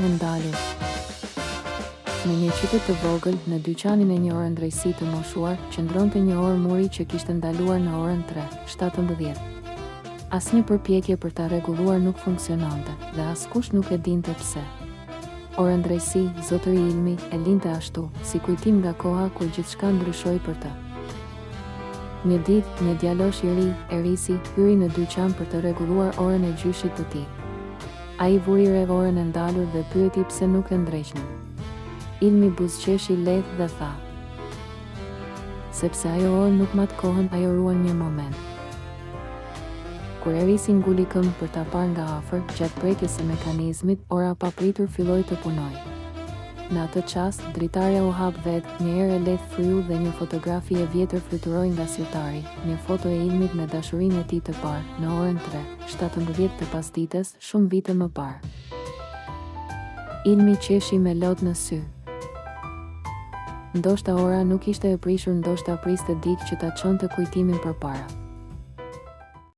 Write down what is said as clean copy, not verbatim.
Orë e ndalur. Në një qytet të vogël, në dyqanin e një orëndreqësi të moshuar, qëndronte një orë muri që kishte ndaluar në orën 3, 17. Asnjë përpjekje për ta rregulluar nuk funksiononte, dhe askush nuk e dinte pse. Orëndreqësi, zotëri Ilmi, e linte ashtu, si kujtim nga koha kur gjithçka ndryshoi për të. Një ditë, një djalosh i ri, Erisi, hyri në dyqan për të rregulluar orën e gjyshit të tij. Ai vuri re orën e ndalur dhe pyeti pse nuk e ndreqnin. Ilmi buzëqeshi lehtë dhe tha. Sepse ajo orë nuk mat kohën, ajo ruan një moment. Kur Erisi nguli këmbë për ta parë nga afër, gjatë prekjes së mekanizmit, ora papritur filloi të punojë. Në atë çast, dritarja u hap vetë, një erë e lehtë fryu dhe një fotografi e vjetër fluturoi nga sirtari, një foto e Ilmit me dashurinë e tij të parë, në orën 3, 17 të pasdites, shumë vite më parë. Ilmi qeshi me lot në sy. Ndoshta ora nuk ishte e prishur ndoshta priste dikë që ta çonte kujtimin përpara.